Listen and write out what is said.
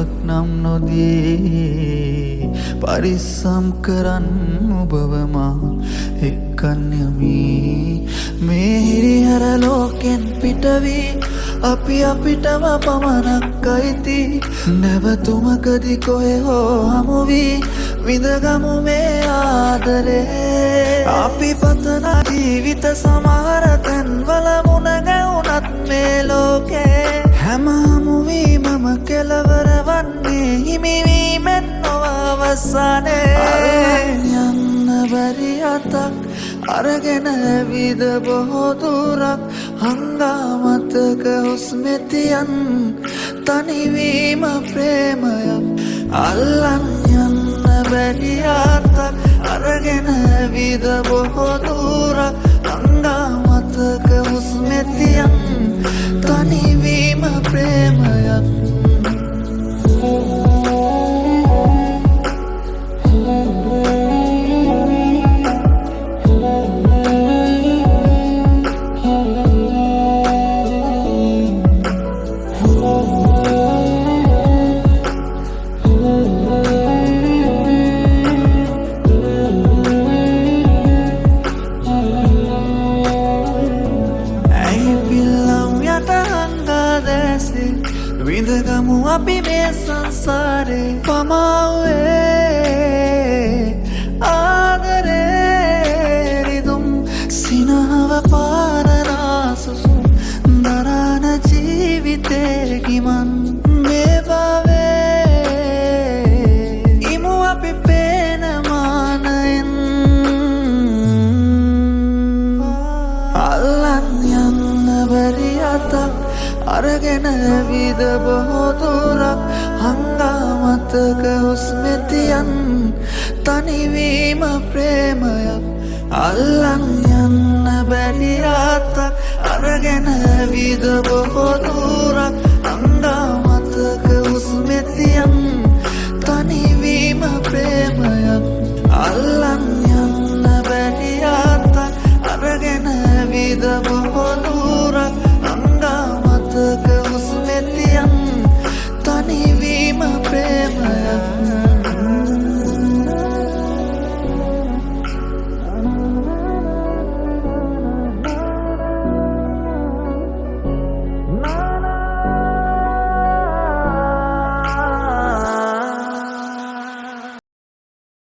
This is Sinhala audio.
ටිකක් නම් නොදී පරිස්සම් කරන් ඔබව මා එක්කන් යමි. මේ හිරිහැර ලෝකෙන් පිටවී අපි අපිටම පමණක් අයිති. නැවතුමකදී කොහෙ හෝ හමු වී විඳගමු මේ ආදරේ. අපි පතන ජීවිත සමහර තැන්වල මුණ ගැහුණත් මේ ලෝකේ හැම හමුවීමම කෙලවර වන්නේ හිමිවීමෙන් නොව අවසානයේ. යන්න බැරි අතක් අරගෙන ඇවිද බොහෝ දුරක් හංගා මතක හුස්මෙ තියන් තනිවීම ප්‍රේමයක්. අල්ලන් යන්න බැරි අතක් අරගෙන ඇවිද බොහෝ දුරක් හංගා මතක හුස්මෙ තියන් තනිවීම ප්‍රේමයක්. විඳගමු අපි මේ සංසාරේ පමාවේ ආදරේ රිදුම් සිනහව පාරනා සුසුම් දරාන ජීවිතේ ගිමන් මේ භවේ ඉමු අපි පේන මානයෙන්. අල්ලන් යන්න බැරි අතක් අරගෙන ඇවිද බොහෝ දුරක් හංගා මතක හුස්මෙ තියන් තනිවීම ප්‍රේමයක්. අල්ලන් යන්න බැරි අතක් අරගෙන ඇවිද බොහෝ දුරක් හංගා මතක හුස්මෙ තියන් තනිවීම ප්‍රේමයක්. අල්ලන්